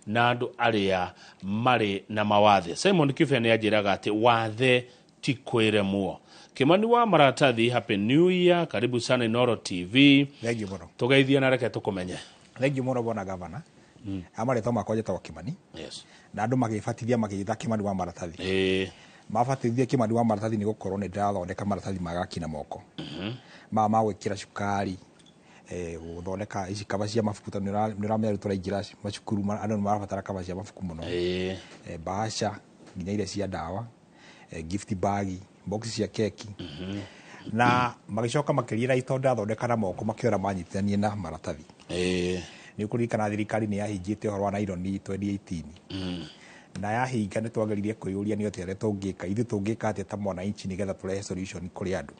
Na andũ arĩa marĩ na mawathe, Simon Kibe nĩ anjĩraga atĩ wathe ti kwĩremwo. Kimani wa Maratathi, happy new year, karibu sana Inoro TV. Thengiũ mũno. Tũgeithie na reke tũkũmenye. Thengiũ mũno, bwana gavana. A marĩtwa makwa njĩtagwo Kimani. Na andũ magĩbatithia magĩta Kimani wa Maratathi. Mabatithia Kimani wa Maratathi nĩ gũkorwo nĩ ndĩrathondeka maratathi ma gaki na moko. Maya ma gwĩkĩra cukari, gũthondeka ici kaba cia mabuku, tondũ nĩ ũramenya rĩu tũraingĩra macukuru, andũ nĩ marabatara kaba cia mabuku mũno. Bahasha nginya iria cia ndawa, gift bag, box cia keki. Na magĩcoka makĩria tondũ ndathondeka na moko, makĩona manyitithanie na maratathi. Nĩ ũkũririkana thirikari nĩ yahingĩte ũhoro wa naironi 2018, na yahinga nĩ twageririe kwĩyũria nĩ atĩa ũrĩa tũngĩka, ithuĩ tũngĩka atĩa ta mwananchi nĩgetha tũrehe solution kũrĩ andũ,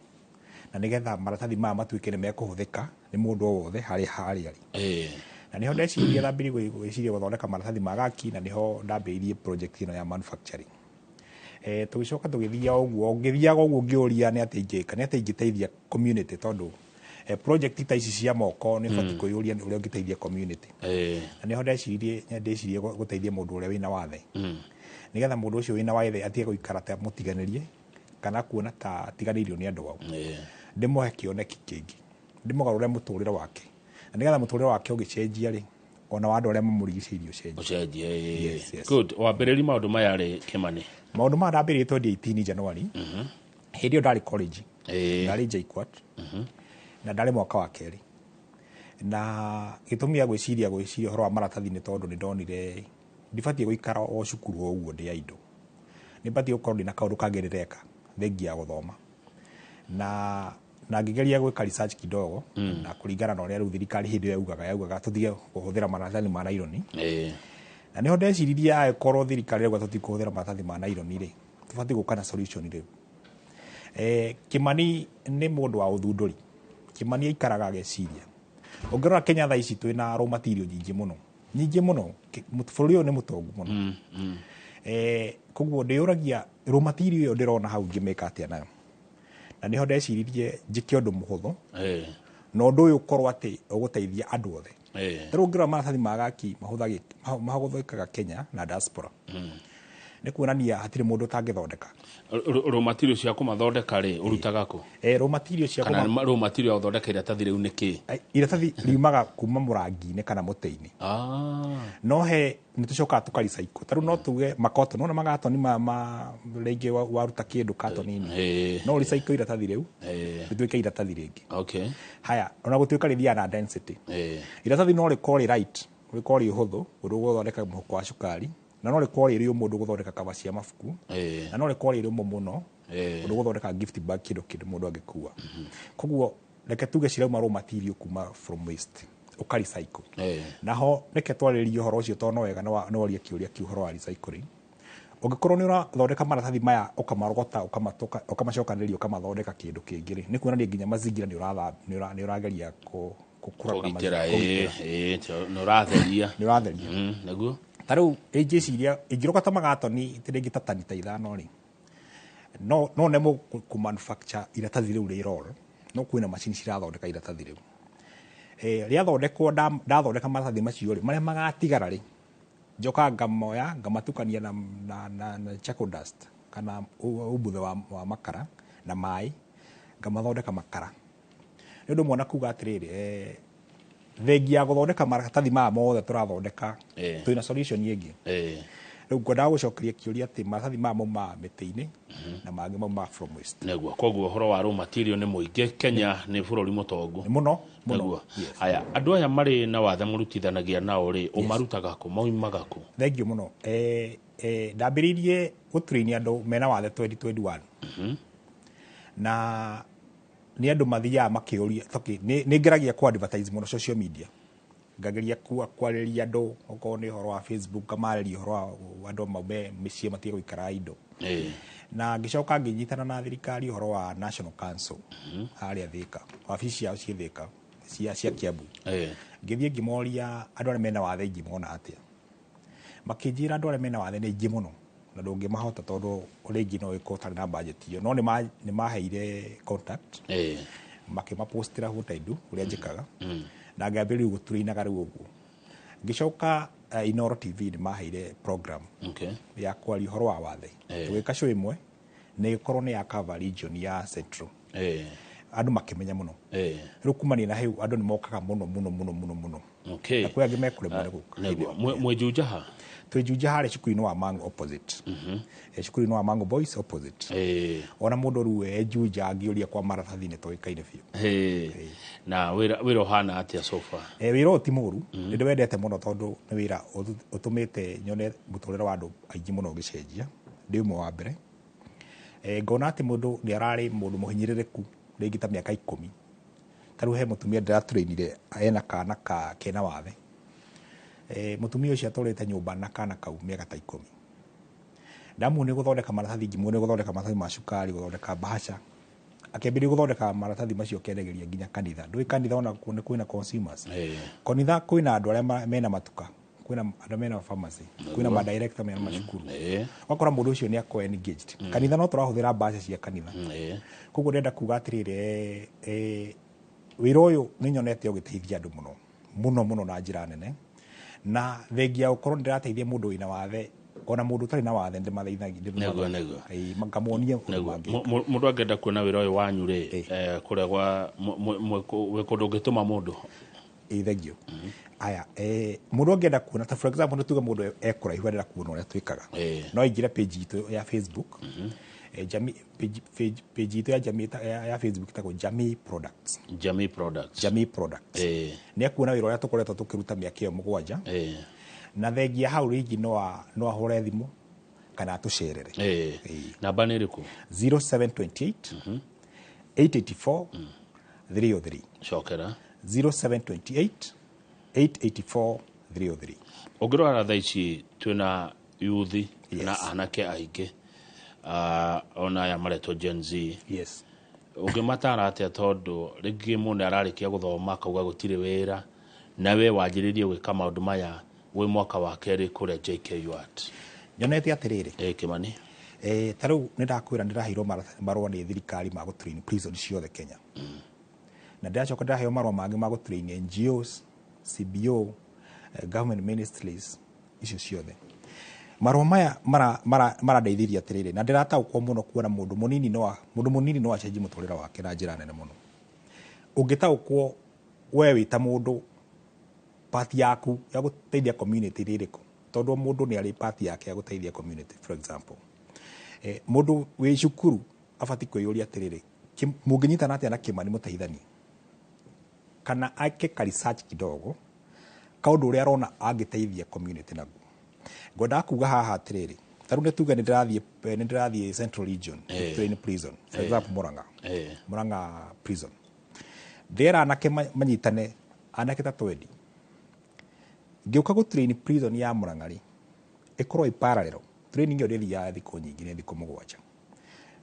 na nĩgetha maratathi maya matuĩke nĩ mekũhũthĩka nĩ mũndũ o wothe harĩa harĩa arĩ. Na nĩho ndecirie, ndambĩrĩirie gwĩciria gũthondeka maratathi ma gaki, na nĩho ndambĩrĩirie project ĩno ya manufacturing. Tũgĩcoka tũgĩthiaga ũguo, ngĩthiaga ũguo ngĩũria nĩ atĩa ingĩka, nĩ atĩa ingĩteithia community, tondũ project ta ici cia moko nĩ ũbatiĩ kwĩyũria ũrĩa ũngĩteithia community. Na nĩho ndecirie gũteithia mũndũ ũrĩa wĩna wathe, nĩgetha mũndũ ũcio wĩna wathe atige gũikara ta mũtiganĩrie kana kuona ta atiganĩirio nĩ andũ ao. Ndĩmũhe kĩoneki kĩngĩ, ndĩmũgarũre mũtũrĩre wake, na nĩgetha mũtũrĩre wake ũgĩcenjia rĩ, ona wa andũ arĩa mamũrigicĩirie ũcenjie. Ũcenjie, ĩĩ. Yes. Good. Wambĩrĩria maũndũ maya rĩ, Kimani? Maũndũ maya ndambĩrĩirie 2018 January. Hĩndĩ ĩyo ndarĩ college. Ndarĩ JKUAT na ndarĩ mwaka wa kerĩ, na gĩtũmi gĩa gwĩciria ũhoro wa maratathi nĩ tondũ nĩ ndonire ndibatiĩ gũikara o cukuru o ũguo ndĩ idle, nĩ batiĩ gũkorwo ndĩna kaũndũ kangĩ ndĩreka thengia ya gũthoma, na ngĩgeria gwĩka research kidogo, na kũringana na ũrĩa rĩu thirikari hĩndĩ ĩyo yaugaga tũtige kũhũthĩra maratathi ma naironi. Na nĩho ndeciririe, angĩkorwo thirikari ĩrauga tũtikũhũthĩra maratathi ma naironi rĩ, tũbatiĩ gũka na solution rĩu. Kimani nĩ mũndũ wa ũthundũri. Kimani aikaraga ageciria. Ũngĩrora Kenya thaa ici twĩna raw material nyingĩ mũno, nyingĩ mũno. Bũrũri ũyũ nĩ mũtongu mũno. Koguo ndĩyũragia, raw material ĩyo ndĩrona hau ingĩmĩka atĩa nayo? Na nĩho ndeciririe njĩke ũndũ mũhũthũ na ũndũ ũyũ ũkorwo atĩ ũgũteithia andũ othe. Ta rĩu ũngĩrora maratathi ma gaki mahũthĩkaga Kenya na diaspora, nĩ kuonania hatirĩ mũndũ ũtangĩthondeka. Raw material cia kũmathondeka rĩ, ũrutaga kũ? Raw material cia Kana raw material ya gũthondeka iratathi rĩu nĩ kĩ? Iratathi riumaga kuma mũrangi-inĩ kana mũtĩ-inĩ. No he nĩ tũcokaga tũka recycle. Ta rĩu no tuge makotoni, nona magatoni ma rĩngĩ waruta kĩndũ katoni-inĩ, no recycle iratathi rĩu rĩtuĩke iratathi rĩngĩ. Haya, ona gũtuĩka rĩthiaga na density, iratathi no rĩkorwo rĩ light, rĩkorwo rĩ ũhũthũ ũndũ ũgũthondeka mũhuko wa cukari, na no rĩkorwo rĩ rĩũmũ ũndũ ũgũthondeka kaba cia mabuku, na no rĩkorwo rĩ rĩũmũ mũno ũndũ ũgũthondeka gift bag, kĩndũ mũndũ angĩkua. Koguo reke tuge cirauma raw material kuma from waste, ũka recycle. Naho reke twarĩrĩrie ũhoro ũcio, tondũ no wega nĩ woria kĩũria kĩu, ũhoro wa recycling. Ũngĩkorwo nĩ ũrathondeka maratathi maya, ũkamarogota, ũkamacokanĩrĩria, ũkamathondeka kĩndũ kĩngĩ rĩ, nĩ kuonania nginya mazingira nĩ ũrageria kũrora Kũgitĩra. Kũgitĩra. Nĩ ũratheria. Nĩ ũratheria. Nĩguo. Ta rĩu ingĩciria ingĩrogota magatoni rĩngĩ ta tani ta 5 rĩ, no nemwo kũ manufacture iratathi rĩu rĩ roll, no kwĩna macini cirathondeka iratathi rĩu. Rĩathondekwo, ndathondeka maratathi macio rĩ, marĩa magatigara rĩ, njokaga ngamoya ngamatukania na charcoal dust kana ũbuthe wa makara na maĩ, ngamathondeka makara. Nĩ ũndũ mwana kuga atĩrĩrĩ, thengia ya gũthondeka maratathi maya mothe tũrathondeka, twĩna solution ĩngĩ. Rĩu ngwendaga gũcokeria kĩũria atĩ maratathi maya maumaga mĩtĩ-inĩ na mangĩ maumaga from waste. Nĩguo. Koguo ũhoro wa raw material nĩ mũingĩ Kenya, nĩ bũrũri mũtongu. Mũno mũno. Nĩguo. Yes. Haya, andũ aya marĩ na wathe mũrutithanagia nao rĩ, ũmarutaga kũ, maumaga kũ? Thengiũ mũno. Ndambĩrĩirie gũtrain andũ mena wathe 2021, na nĩ andũ mathiaga makĩũria. Okay, nĩ ngeragia ku advertise mũno social media, ngageria kwarĩria andũ, okorwo nĩ ũhoro wa Facebook, ngamarĩria ũhoro wa andũ maume mĩciĩ matige gũikara indo. Na ngĩcoka ngĩnyitana na thirikari ũhoro wa National Council harĩa Thĩka, wabici ciao ciĩ Thĩka, cia Kiambu. Ngĩthiĩ ngĩmoria andũ arĩa mena wathe ingĩmona atĩa. Makĩnjĩra andũ arĩa mena wathe nĩ aingĩ mũno na ndũngĩmahota, tondũ rĩngĩ no ĩkorwo ũtarĩ na budget ĩyo, no nĩ maheire contact, makĩmapostĩra what I do, ũrĩa njĩkaga, na ngĩambĩrĩria rĩu gũtrainaga rĩu ũguo. Ngĩcoka Inoro TV nĩ maheire program ya kwaria ũhoro wa wathe. Tũgĩka show ĩmwe na ĩgĩkorwo nĩ ya cover region ya Central. Andũ makĩmenya mũno. Rĩu kumania na hau andũ nĩ mokaga mũno mũno mũno mũno mũno. Na kwĩ angĩ mekũremwo nĩ gũka. Nĩguo mwĩ Juja ha? Twĩ Juja harĩa cukuru-inĩ wa Mangu opposite. Cukuru-inĩ wa Mangu Boys opposite. Ona mũndũ rĩu e Juja angĩũria kwa maratathi nĩ tũĩkaine biũ. Na wĩra ũhana atĩa so far? Wĩra ũyũ ti mũru, nĩ ndĩwendete mũno tondũ nĩ wĩra ũtũmĩte nyone mũtũrĩre wa andũ aingĩ mũno ũgĩcenjia. Ndĩ ũmwe wa mbere. Ngona atĩ mũndũ nĩ ararĩ mũndũ mũhinyĩrĩrĩku rĩngĩ ta mĩaka 10. Ta rĩu he mũtumia ndĩratũrĩinire ena kana kena wathe. Mũtumia ũcio atũrĩte nyũmba na kana kau mĩaka ta 10. Ndamuonia gũthondeka maratathi, ngĩmuonia gũthondeka maratathi ma cukari, gũthondeka bahasha. Akĩambĩrĩria gũthondeka maratathi macio akĩendegeria nginya kanitha. Ndũĩ kanitha ona kwĩna consumers. Kanitha kwĩna andũ arĩa mena matuka, kwĩna andũ mena pharmacy, kwĩna ma director mena macukuru. Ũgakora mũndũ ũcio nĩ akorwo engaged. Kanitha no tũrahũthĩra mbeca cia kanitha. Koguo ndĩrenda kuga atĩrĩrĩ, wĩra ũyũ nĩ nyonete ũgĩteithia andũ mũno mũno mũno na njĩra nene. Na thengia gũkorwo ndĩrateithia mũndũ wĩna wathe, ona mũndũ ũtarĩ na wathe ndĩmateithagia. Nĩguo. Ngamuonia ũndũ mangĩka. Mũndũ angĩenda kuona wĩra ũyũ wanyu rĩ, kũrĩa gwa wĩ kũndũ ũngĩtũma mũndũ? Thengio. Aya, mũndũ angĩenda kuona, ta for example, nĩ tuge mũndũ ekũraihu arenda kuona ũrĩa twĩkaga. No aingĩre page itũ ya Facebook. Page itũ ya Jamii ya Facebook ĩtagwo Jamii Products. Jamii Products. Jamii Products. Nĩ ekuona wĩra ũrĩa tũkoretwo tũkĩruta mĩaka ĩyo 7. Na thengia hau rĩngĩ no ahũre thimũ kana atũcerere. Namba nĩ ĩrĩkũ? 0728 884 303. Cokera. 0728 884 303. Ũngĩrora thaa ici twĩna yuthi na anake aingĩ, ona aya maretwo Gen Z. Ũngĩmatara atĩa tondũ rĩngĩ mũndũ ararĩkia gũthoma akauga gũtirĩ wĩra, na we wanjĩrĩrie gwĩka maũndũ maya wĩ mwaka wa kerĩ kũrĩa JKUAT? Nyonete atĩrĩrĩ. Kĩmani. Ta rĩu nĩ ndakwĩra nĩ ndĩraheirwo marũa nĩ thirikari ma gũtrain prison ciothe Kenya. Na ndĩracoka ndĩraheo marũa mangĩ ma gũtrain NGOs, CBO, government ministries, icio ciothe. Marũa maya marandeithirie atĩrĩrĩ, na ndĩrataũkwo mũno kuona mũndũ mũnini no acenjie mũtũrĩre wake na njĩra nene mũno. Ũngĩtaũkwo we wĩ ta mũndũ, part yaku ya gũteithia community nĩ ĩrĩkũ? Tondũ mũndũ nĩ arĩ part yake ya gũteithia community, for example. Mũndũ wĩ cukuru abatiĩ kwĩyũria atĩrĩrĩ, mũngĩnyitana atĩa na Kĩmani mũteithanie? Kana ake ka research kidogo, kaũndũ ũrĩa arona angĩteithia community naguo. Ngwendaga kuga haha atĩrĩrĩ, ta rĩu nĩ tuge nĩ ndĩrathiĩ Central Region, train prison, for example Murang'a. Murang'a prison. Ndĩrera anake manyitane, anake ta 20. Ngĩũka gũ train prison ya Murang'a rĩ, ĩkorwo ĩ parallel. Training ĩyo ndĩthiaga thikũ nyingĩ, nĩ thikũ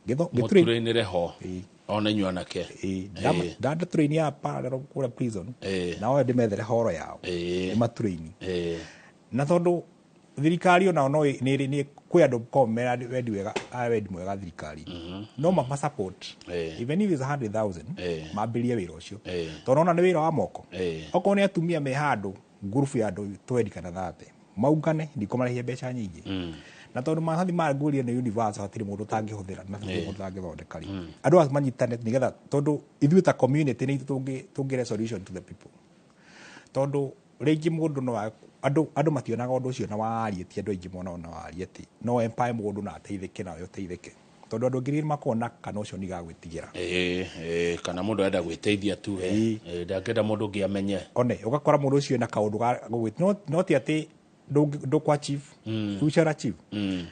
7. Mũtrainĩre ho, ona inyuĩ anake. Ndanda train ya parallel kũrĩa prison, na o ndĩmethere horo yao. Nĩ matrain. Na tondũ thirikari onao no nĩ kwĩ andũ korwo mena wendi wega, wendi mwega thirikari. No ma support. Even if it's 100,000, mambĩrĩrie wĩra ũcio. Tondũ ona nĩ wĩra wa moko. Okorwo nĩ atumia me handũ, ngurubu ya andũ 20 kana 30, maungane, ndikũmarĩhia mbeca nyingĩ. Na tondũ maratathi ma ngũria nĩ universal, hatirĩ mũndũ ũtangĩhũthĩra na hatirĩ mũndũ ũtangĩthondeka rĩ. Andũ aya manyitane nĩgetha, tondũ ithuĩ ta community nĩ ithuĩ tũngĩre solution to the people. Tondũ rĩngĩ mũndũ no andũ mationaga ũndũ ũcio na warie, ti andũ aingĩ monaga na warie atĩ no empower mũndũ na ateithĩke nawe ũteithĩke. Tondũ andũ aingĩ makoragwo na kana ũcio nĩ gagwĩtigĩra. Kana mũndũ arenda gwĩteithia tu, ndangĩenda mũndũ ũngĩ amenye. One, ũgakora mũndũ ũcio ena kaũndũ ga gũgwĩ-, no ti atĩ ndũkũ achieve, future achieve.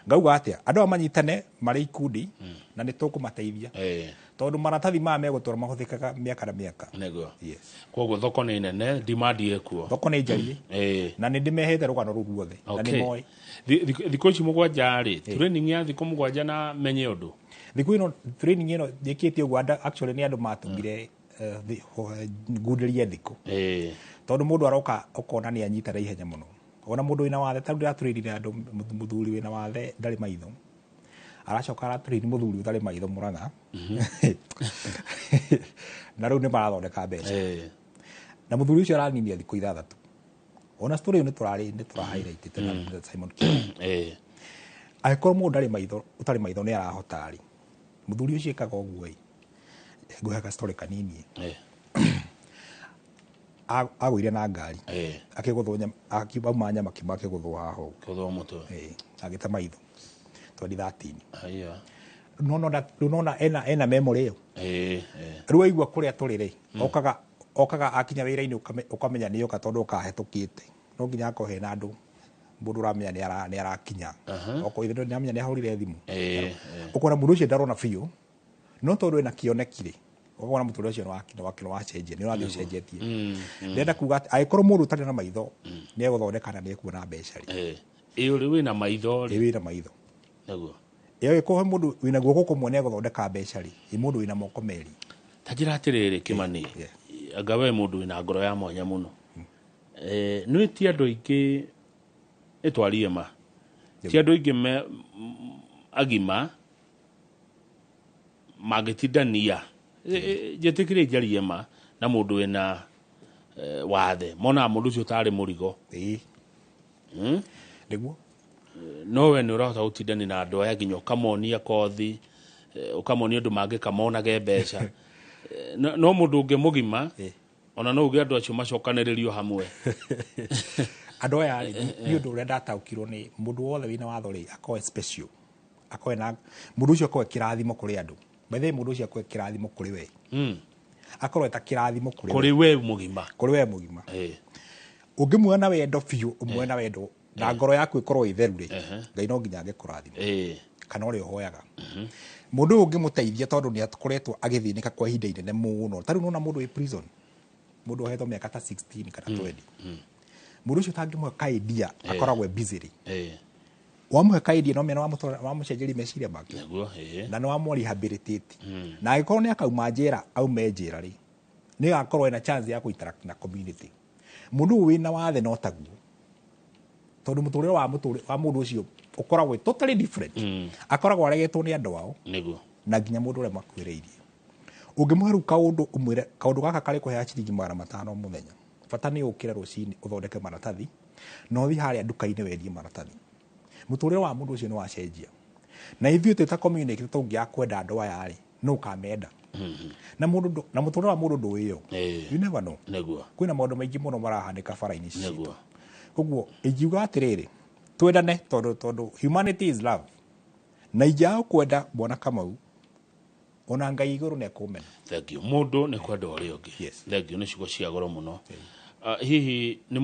Ngauga atĩa, andũ aya manyitane marĩ ikundi na nĩ tũkũmateithia. Tondũ maratathi maya megũtũra mahũthĩkaga mĩaka na mĩaka. Nĩguo. Yes. Koguo thoko nĩ nene, demand ĩkuo. Thoko nĩ njariĩ. Na nĩ ndĩmehete rũgano rũu ruothe. Na nĩ moĩ. Thikũ ici 7 rĩ, training ya thikũ 7 na menye ũndũ. Thikũ ĩno training ĩno njĩkĩte ũguo, actually nĩ andũ matũmire, ngundĩrie thikũ. Tondũ mũndũ aroka ũkona nĩ anyita na ihenya mũno. Ona mũndũ wĩna wathe, ta rĩu ndĩratũrĩrire andũ, mũthuri wĩna wathe ndarĩ maitho. Aracoka aratũrĩrire mũthuri ũtarĩ maitho Murang'a. Na rĩu nĩ marathondeka mbeca. Na mũthuri ũcio araninia thikũ 6. Ona story ĩyo nĩ tũra highlight na Simon Kimani. Angĩkorwo mũndũ ndarĩ maitho, ũtarĩ maitho nĩ arahota rĩ, mũthuri ũcio ĩkaga ũguo ĩ, ngũhe ka story kanini. Agũire na ngari, akĩgũthwo auma nyama kima, akĩgũthwo haha ũguo. Kũthwo mũtwe. Agĩte maitho 2013. Haya. No no rĩu nona ena memory ĩyo. Rĩu aigua kũrĩa tũrĩ rĩ, okaga akinya wĩra-inĩ, ũkamenya nĩ oka tondũ okahetũkĩte. No nginya akorwo hena andũ, mũndũ ũramenya nĩ arakinya, okorwo ithe nĩ amenya nĩ ahũrire thimũ. Ũkona mũndũ ũcio ndarona biũ, no tondũ ena kĩoneki rĩ, ũkona mũtũrĩre ũcio nĩ wacenjia, nĩ ũrathiĩ ũcenjetie. Ndĩrenda kuga atĩ angĩkorwo mũndũ ũtarĩ na maitho nĩ egũthondeka na nĩ ekuona mbeca rĩ, Ĩ ũrĩ wĩna maitho rĩ? Ĩ wĩna maitho. Nĩguo. Ĩ angĩkorwo he mũndũ wĩna guoko kũmwe nĩ egũthondeka mbeca rĩ, ĩ mũndũ wĩna moko merĩ? Ta njĩra atĩrĩrĩ, Kimani, anga we mũndũ wĩna ngoro ya mwanya mũno. Nĩ ti andũ aingĩ, ĩtwarie ma, ti andũ aingĩ me agima mangĩtindania. Njĩtĩkĩre njarie ma na mũndũ wĩna wathe, monaga mũndũ ũcio tarĩ mũrigo. Nĩguo. No we nĩ ũrahota gũtindania na andũ aya nginya ũkamonia kothi, ũkamonia ũndũ mangĩka monage mbeca. No mũndũ ũngĩ mũgima, ona no uge andũ acio macokanĩrĩrio hamwe. Andũ aya rĩ, nĩ ũndũ ũrĩa ndataũkirwo nĩ mũndũ wothe wĩna watho rĩ, akorwo special, akorwo na mũndũ ũcio akorwo kĩrathimo kũrĩ andũ. By the way, mũndũ ũcio akorwo kĩrathimo kũrĩ we, akorwo eta kĩrathimo kũrĩ kũrĩ we mũgima. Kũrĩ we mũgima. Ũngĩmuona na wendo biũ, ũmuone na wendo na ngoro yaku ĩkorwo ĩtheru rĩ, Ngai no nginya angĩkũrathima, kana ũrĩa ũhoyaga. Mũndũ ũyũ ũngĩmũteithia, tondũ nĩ akoretwo agĩthĩnĩka kwa ihinda inene mũno. Ta rĩu nona mũndũ wĩ prison, mũndũ ohetwo mĩaka ta 16 kana 20, mũndũ ũcio ũtangĩmũhe kaidia akoragwo e busy rĩ, wamũhe kaidia no mena wamũcenjeria meciria make. Nĩguo. Na nĩ wamũ rehabilitate, na angĩkorwo nĩ akauma njera, aume njera rĩ, nĩ agakorwo ena chance ya kũ-interact na community. Mũndũ ũyũ wĩna wathe no taguo, tondũ mũtũrĩre wa mũndũ ũcio ũkoragwo totally different. Akoragwo aregetwo nĩ andũ ao na nginya mũndũ ũrĩa makuĩrĩirie. Ũngĩmũhe rĩu kaũndũ, ũmwĩre kaũndũ gaka karĩ kũheaga ciringi 500 o mũthenya, bata nĩ ũkĩre rũcinĩ ũthondeke maratathi na ũthiĩ harĩa nduka-inĩ wendie maratathi, mũtũrĩre wa mũndũ ũcio nĩ wacenjia. Na ithuĩ twĩ ta community tũngĩaga kwenda andũ aya rĩ, no ũkamenda na mũndũ na mũtũrĩre wa mũndũ ndũĩyo. You never know. Kwĩna maũndũ maingĩ mũno marahanĩka bara-inĩ ici citũ. Koguo ingiuga atĩrĩrĩ, twendane, tondũ humanity is love, na ingĩaga kwenda bwana Kamau, ona Ngai igũrũ nĩ ekũmena. Thank you. Mũndũ nĩ kwenda ũrĩa ũngĩ. Thank you, nĩ ciugo cia goro mũno. Hihi nĩ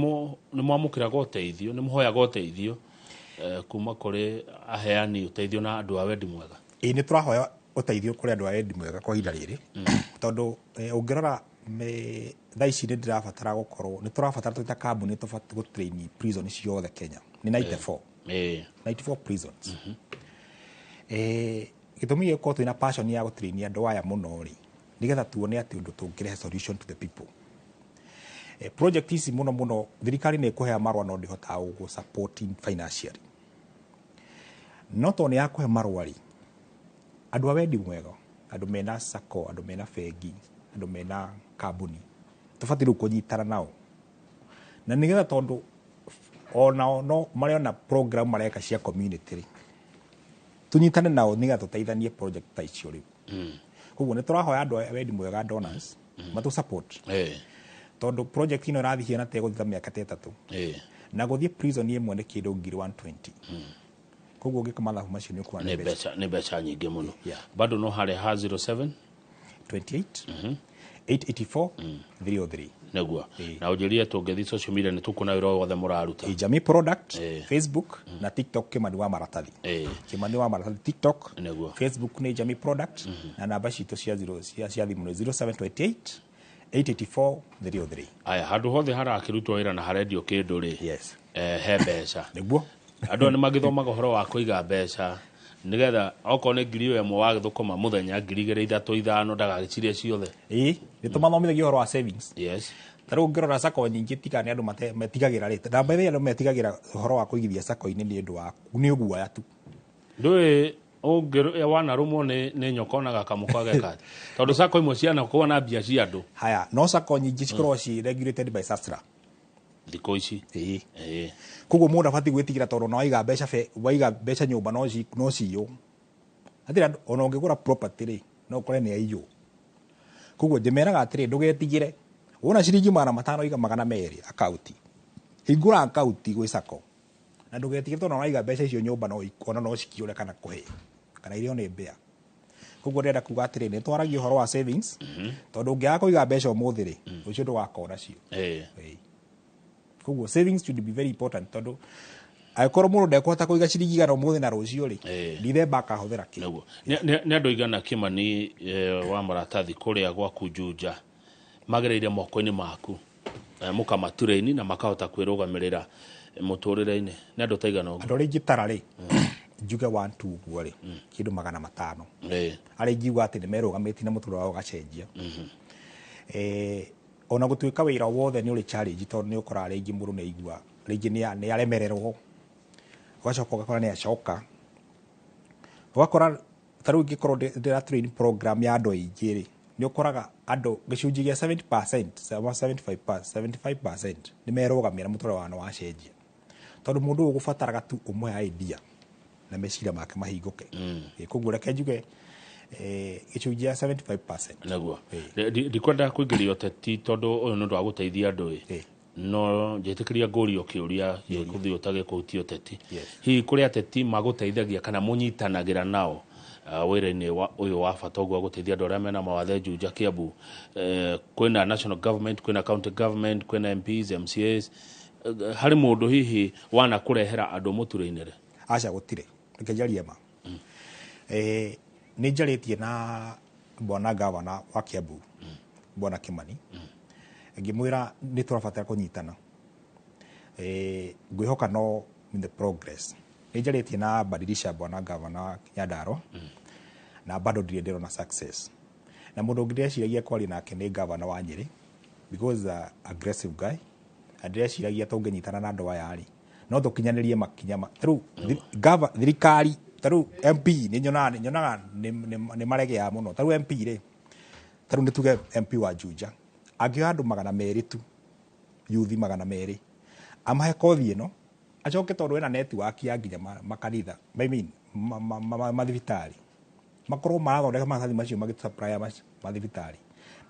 mwamũkĩraga ũteithio, nĩ mũhoyaga ũteithio kuma kũrĩ aheani ũteithio na andũ a wendi mwega? Ĩĩ, nĩ tũrahoya ũteithio kũrĩ andũ a wendi mwega kwa ihinda rĩrĩ, tondũ ũngĩrora thaa ici nĩ ndĩrabatara gũkorwo, nĩ tũrabatara twĩ ta kambuni tũbatiĩ gũtrain prison ciothe Kenya, nĩ 94. 94 prisons. Gĩtũmi gĩa gũkorwo twĩna passion ya gũtrain andũ aya mũno rĩ, nĩgetha tuone atĩ ũndũ tũngĩrehe solution to the people. Project ici mũno mũno thirikari nĩ ĩkũhea marũa, no ndĩhotaga gũgũ support financially. No tondũ nĩ yakũhe marũa rĩ, andũ a wendi mwega, andũ mena sacco, andũ mena bengi, andũ mena kambuni, tũbatiĩ rĩu kũnyitana nao, na nĩgetha tondũ onao no marĩ ona program mareka cia community rĩ, tũnyitane nao nĩgetha tũteithanie project ta icio rĩu. Koguo nĩ tũrahoya andũ a wendi mwega, donors, matũ support, tondũ project ĩno ĩrathiĩ hiana ta ĩgũthiĩ ta mĩaka ta 3, na gũthiĩ prison ĩmwe nĩ kĩndũ 120,000. Koguo ũngĩka mathabu macio nĩ ũkuona nĩ mbeca. Mbeca, nĩ mbeca nyingĩ mũno. Bado no harĩa ha 07 28 884 303. Nĩguo. Na ũnjĩrire tũngĩthiĩ social media nĩ tũkuona wĩra wothe mũraruta. Jamii Product, Facebook na TikTok, Kimani wa Maratathi. Kimani wa Maratathi TikTok. Facebook nĩ Jamii Product, na namba citũ cia zero cia thimũ nĩ 0728 884 303. Aya, handũ hothe harakĩrutwo wĩra na harendio kĩndũ rĩ, he mbeca. Andũ aya nĩ magĩthomaga ũhoro wa kũiga mbeca, nĩgetha okorwo nĩ 1,000 wagĩthũkũma mũthenya, 2,000, 3, 5, ndagagĩcirie ciothe. Ĩĩ, nĩ tũmathomithagia ũhoro wa savings. Ta rĩu ũngĩrora sacco nyingĩ, tiga nĩ andũ metigagĩra rĩ, na by the way, andũ metigagĩra ũhoro wa kũigithia sacco-inĩ nĩ ũndũ wa nĩ ũguoya tu. Ndũĩ ũngĩ wanarũmwo nĩ nyoka ona gakamũkwa geka atĩa, tondũ sacco imwe cianakorwo na mbia cia andũ. Haya, no sacco nyingĩ cikoragwo ci regulated by SASRA. Thikũ ici. Ĩĩ. Ĩĩ. Koguo mũndũ abatiĩ gwĩtigĩra tondũ ona waiga mbeca waiga mbeca nyũmba no ciywo. Hatirĩ andũ, ona ũngĩgũra property rĩ, no ũkore nĩ aiywo. Koguo njĩmeraga atĩrĩ, ndũgetigĩre. Wona ciringi 500 iga 200 akaunti. Hingũra akaunti gwĩ sacco. Na ndũgetigĩre tondũ ona waiga mbeca icio nyũmba no ona no cikĩũre kana kũhĩe kana irĩo nĩ mbĩa. Koguo ndĩrenda kuga atĩrĩ, nĩ twaragia ũhoro wa savings, tondũ ũngĩaga kũiga mbeca ũmũthĩ rĩ, rũciũ ndũgakorwo nacio. Ĩĩ. Koguo savings should be very important, tondũ angĩkorwo mũndũ ndekũhota kũiga ciringi 100 ũmũthĩ na rũciũ rĩ, Ndithemba akahũthĩra kĩ. Nĩguo. Nĩ andũ aigana Kimani wa maratathi kũrĩa gwaku Juja magereire moko-inĩ maku, mũkamaturĩini na makahota kwĩrũgamĩrĩra mũtũrĩre-inĩ? Nĩ andũ ta aigana ũguo? Andũ arĩa ingĩtara rĩ, njuge 1 2 ũguo rĩ, kĩndũ 500. Arĩa ingiuga atĩ nĩ merũgamĩtie na mũtũrĩre wao ũgacenjia. Ona gũtuĩka wĩra wothe nĩ ũrĩ challenge, tondũ nĩ ũkoraga rĩngĩ mũndũ nĩ aigua rĩngĩ nĩ aremererwo, ũgacoka ũgakora nĩ acoka, ũgakora ta rĩu ingĩkorwo ndĩra train program ya andũ aingĩ rĩ, nĩ ũkoraga andũ gĩcunjĩ gĩa 70%, ama 75% nĩ merũgamia na mũtũrĩre wao nĩ wacenjia, tondũ mũndũ ũyũ ũgũbataraga tu ũmũhe idea na meciria make mahingũke. Koguo reke njuge gĩcunjĩ gĩa 75%. Nĩguo. Ndikwenda kũingĩria ũteti tondũ ũyũ nĩ ũndũ wa gũteithia andũ ĩ. No njĩtĩkĩria ngũrio kĩũria gĩkũthiĩ ũtagĩkũhutia ũteti. Hihi kũrĩ ateti magũteithagia kana mũnyitanagĩra nao wĩra-inĩ ũyũ wa bata ũguo wa gũteithia andũ arĩa mena mawathe Juja Kiambu? Kwĩna national government, kwĩna county government, kwĩna MPs, MCAs. Harĩ mũndũ hihi wanakũrehera andũ mũtũrĩ-inĩ rĩ? Aca, gũtirĩ. Reke njarie ma. Nĩ njarĩtie na bwana gavana wa Kiambu, bwana Kimani, ngĩmwĩra nĩ tũrabatara kũnyitana. Ngwĩhoka no in the progress. Nĩ njarĩtie na Badilisha bwana gavana wa Nyandarua, na bado ndirĩ ndĩrona success. Na mũndũ ũngĩ ndĩreciragia kwaria nake nĩ gavana wa Nyĩrĩ, because aggressive guy. Na ndĩreciragia tũngĩnyitana na andũ aya rĩ, no tũkinyanĩrie makinya ma tarĩu thirikari, tarĩu MP nĩ nyonaga nĩ maregeaga mũno. Tarĩu MP rĩ, tarĩu nĩ tuge MP wa Juja angĩoya andũ 200 tu, yuthi 200, amahe kothi ĩno, acoke tondũ ena network ya nginya makanitha, I mean, mathibitarĩ, makorwo marathondeka maratathi macio magĩsupply mathibitarĩ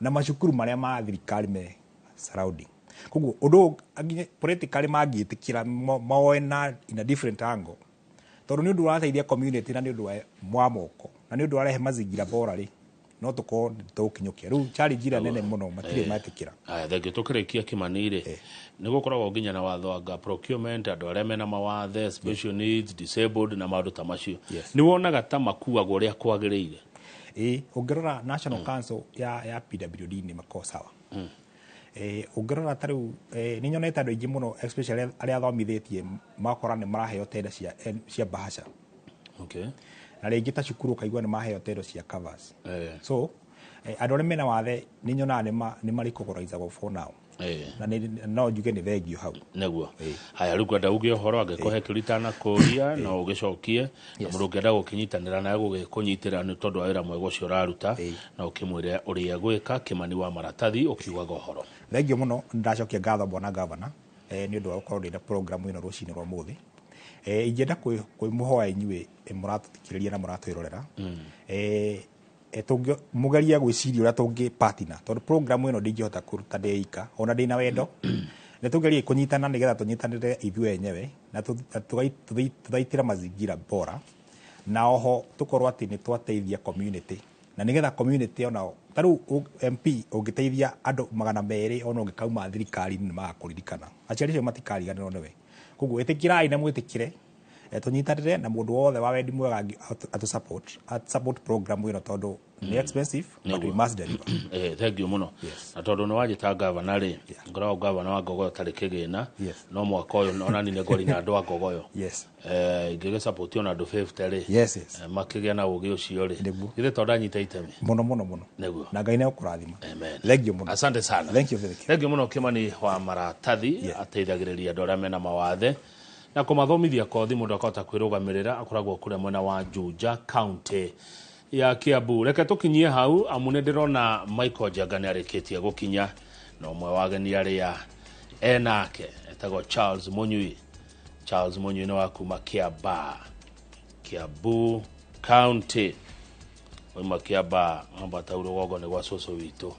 na macukuru marĩa ma thirikari me surrounding. Koguo ũndũ ũyũ nginya politically mangĩtĩkĩra moe na in a different angle, tondũ nĩ ũndũ ũrateithia community na nĩ ũndũ wa moko na nĩ ũndũ ũrarehe mazingira bora rĩ, no tũkorwo tũgũkinyũkia. Rĩu challenge ĩrĩa nene mũno matirĩ metĩkĩra. Aya, thengiũ. Tũkĩrĩkia Kimani rĩ, nĩ gũkoragwo nginya na watho anga procurement, andũ arĩa mena mawathe, special needs, disabled na maũndũ ta macio. Nĩ wonaga ta makuagwo ũrĩa kwagĩrĩire? Ĩĩ, ũngĩrora National Council ya PWD nĩ makoragwo sawa. Ũngĩrora ta rĩu, nĩ nyonete andũ aingĩ mũno, especially arĩa athomithĩtie, makora nĩ maraheo tenda cia bahasha. Na rĩngĩ ta cukuru ũkaigua nĩ maheo tenda cia covers. So andũ arĩa mena wathe nĩ nyonaga nĩ marĩkũgũraizagwo for now. Na no njuge nĩ thengio hau. Nĩguo. Haya, rĩu ngwenda uge ũhoro, angĩkorwo he kĩũria itanakũria no ũgĩcokie, na mũndũ ũngĩenda gũkĩnyitanĩra nawe gũgĩkũnyitĩra nĩ tondũ wa wĩra mwega ũcio ũraruta, na ũkĩmwĩre ũrĩa gwĩka. Kimani wa maratathi ũkiugaga ũhoro. Thengio mũno, ndacokia ngatho bwana gavana, nĩ ũndũ wa gũkorwo ndĩna program ĩno rũcinĩ rwa ũmũthĩ. Ingĩenda kwĩmũhoya inyuĩ mũratũthikĩrĩria na mũratwĩrorera, mũgerie gwĩciria ũrĩa tũngĩ partner, tondũ program ĩno ndingĩhota kũruta ndĩ ika, ona ndĩna wendo. Nĩ tũgerie kũnyitana nĩgetha tũnyitanĩre ithuĩ enyewe na tũthaitĩre mazingira bora, na oho tũkorwo atĩ nĩ twateithia community, na nĩgetha community onao ta rĩu MP ũngĩteithia andũ 200 ona ũngĩkauma thirikari-inĩ nĩ magakũririkana, aciari acio matikariganĩrwo nĩwe. Koguo ĩtĩkĩrai na mwĩtĩkĩre, tũnyitanĩre na mũndũ wothe wa wendi mwega atũ support, atũ support program ĩno, tondũ nĩ expensive, but we must deliver. Thank you mũno. Na tondũ nĩ wanjĩta gavana rĩ, ngoragwo gavana wa Ngogoyo tarĩ kĩgĩna, no mwaka ũyũ ona niĩ nĩ ngwaria na andũ a Ngogoyo. Ingĩgĩ support ona andũ 50 rĩ, makĩgĩa na ũgĩ ũcio rĩ, githĩ to ndanyita itemi? Mũno, mũno, mũno. Nĩguo. Na Ngai nĩ egũkũrathima. Amen. Thank you mũno. Asante sana. Thank you, thank you. Thank you mũno Kimani wa maratathi, ateithagĩrĩria andũ arĩa mena mawathe na kũmathomithia kothi mũndũ akahota kwĩrũgamĩrĩra, akoragwo kũrĩa mwena wa Juja, county ya Kiambu. Reke tũkinyie hau, amu nĩ ndĩrona Michael Njenga nĩ arĩkĩtie gũkinya na ũmwe wa ageni arĩa enake. Etagwo Charles Munyui. Charles Munyui nĩ wa kuma Kiambaa, Kiambu County. Oima Kiambaa ambata rũgongo nĩ gwa cũcũ witũ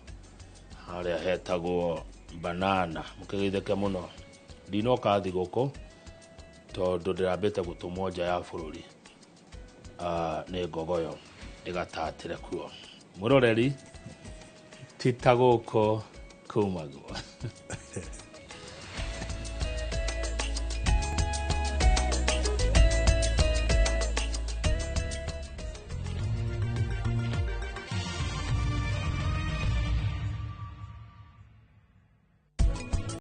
harĩa hetagwo Banana. Mũkĩgeithĩke mũno. Ndinoka thigũkũ tondũ ndĩrambĩte gũtũmwo nja ya bũrũri nĩ ngogoyo ĩgatatĩre kuo. Mwĩroreri ti ta gũkũ kumagwo.